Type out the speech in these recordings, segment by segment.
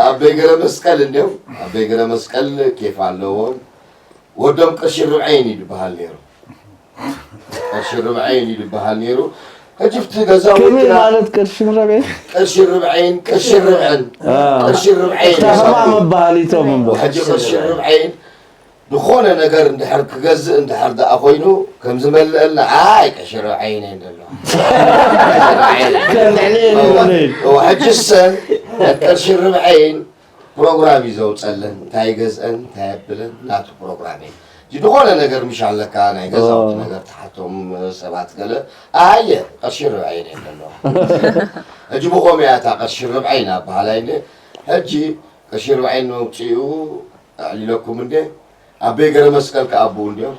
ኣበይ ገረ መስቀል እንዲዮም ኣበይ ገረ መስቀል ኬፍ ኣለዎም። ወዶም ቅርሺ ርብዐይን እዩ ዝበሃል ነይሩ። ቅርሺ ርብዐይን እዩ ዝበሃል ነይሩ። ሕጂ ብቲ ገዛውትና ከመይ ማለት ቅርሺ ርብዒ? ቅርሺ ርብዐይን ቅርሺ ርብዐን አ። ቅርሺ ርብዐይን እታ ከማዕ መበሃሊቶም እምበር። ሕጂ ቅርሺ ርብዐይን ዝኾነ ነገር እንድሕር ክገዝእ እንድሕር ደኣ ኮይኑ ከም ዝመልአልና ኣይ ቅርሺ ርብዐይን እየን ዘለዋ። ከም ንሕና እየን እወ፣ ይብለኒ። እወ፣ ሕጂ ሰን ቅርሺ ርብዐይን ፕሮግራም እዩ ዘውፀለን እንታይ ገዝአን እንታይ ኣብለን ናቱ ፕሮግራም እዩ። እዚ ዝኾነ ነገር ምሽ ኣለካ ናይ ገዛውቲ ኦ። ነገር ተሓቶም ሰባት ገለ ኣየ ቅርሺ ርብዐይን እየን ዘለዋ። ሕጂ ብኸምኡ እያ እታ ቅርሺ ርብዐይን ኣበሃላይ እንደ ሕጂ ቅርሺ ርብዐይን መውፅኡ ኣዕሊለኩም እንደ ኣበይ ገረ መስቀል ከኣ ኣብኡ እንድዮም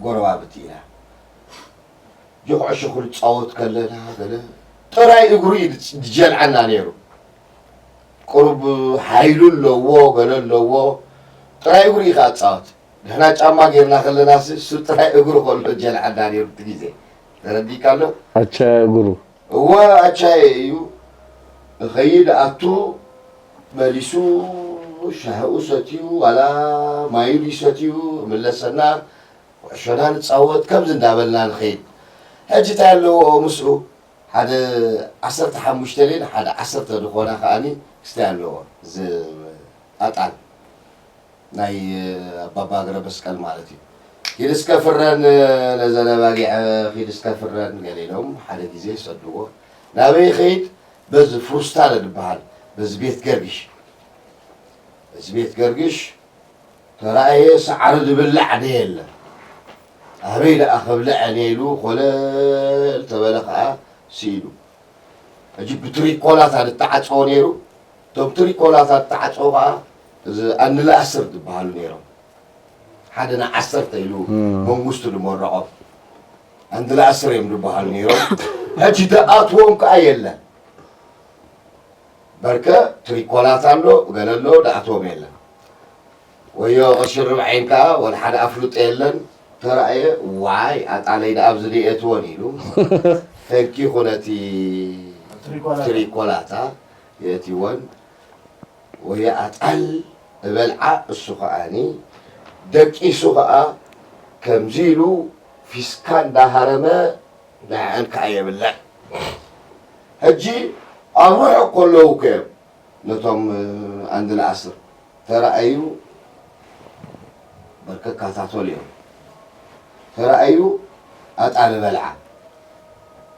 ጎረባብቲ ኢና። ጆ ኩዕሾ ክንጻወት ከለና ገለ ጥራይ እግሩ እዩ ዝጀልዓና ነይሩ። ቁሩብ ሓይሉ ኣለዎ፣ ገለ ኣለዎ። ጥራይ እግሩ እዩ ከኣ ዝጻወት። ንሕና ጫማ ጌርና ከለና ሲ እሱ ጥራይ እግሩ ከሎ ጀልዓና ነይሩ እቲ ግዜ። ተረዲእካ ኣሎ? ኣቻ እግሩ። እወ ኣቻየ እዩ። እኸይድ ኣቱ መሊሱ ሻሂኡ ሰትዩ ዋላ ማዩ ድዩ ሰትዩ እምለሰና። ኩዕሾና ንጻወት ከምዚ እንዳበልና ንኸይድ። ሕጂ እንታይ ኣለዎ ምስኡ ሓደ ዓሰርተ ሓሙሽተ ሌን ሓደ ዓሰርተ ዝኾና ከኣኒ ክስታይ ኣለዎ እዚ ኣጣል ናይ ኣባባ እግረ መስቀል ማለት እዩ። ኪድ እስከ ፍረን ነዘን ኣባጊዕ ኪድ እስከ ፍረን ገለ ኢሎም ሓደ ግዜ ይሰድዎ። ናበይ ይኸይድ? በዚ ፍሩስታለ ዝበሃል በዚ ቤት ገርግሽ በዚ ቤት ገርግሽ ተራእየ ሳዕሪ ዝብላዕ ደ የለን። ኣበይ ደኣ ከብልዐን እየ ኢሉ ኮለል ተበለ ከኣ ስኢኑ። ሕጂ ብትሪኮላታ ዝተዓፀወ ነይሩ። እቶም ትሪኮላታ ዝተዓፀወ ከኣ እዚ ኣንላእስር ዝበሃሉ ነይሮም። ሓደ ንዓሰርተ ኢሉ መንግስቱ ዝመረቖም ኣንላእስር እዮም ዝበሃሉ ነይሮም። ሕጂ ደኣትዎም ከኣ የለን። በርከ ትሪኮላት ኣሎ ገለ ኣሎ ደኣትዎም የለን። ወዮ ቅርሺ ርብዐይን ከኣ ወላ ሓደ ኣፍልጦ የለን። ተራእየ ዋይ ኣጣለይ ደኣ ኣብዚ ደየእትወን ኢሉ ፈንኪኹ ነቲ ትሪኮላታ የእትወን። ወየ ኣጣል እበልዓ እሱ ከኣኒ ደቂሱ ከኣ ከምዚ ኢሉ ፊስካ እንዳሃረመ ንዕን ከኣ የብልዕ። ሕጂ ኣብ ርሑቕ ከለዉ ከዮም ነቶም ኣንድላ ኣስር ተራእዩ በርከካታተሉ እዮም። ተራእዩ ኣጣል እበልዓ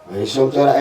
መሊሶም ተራእዩ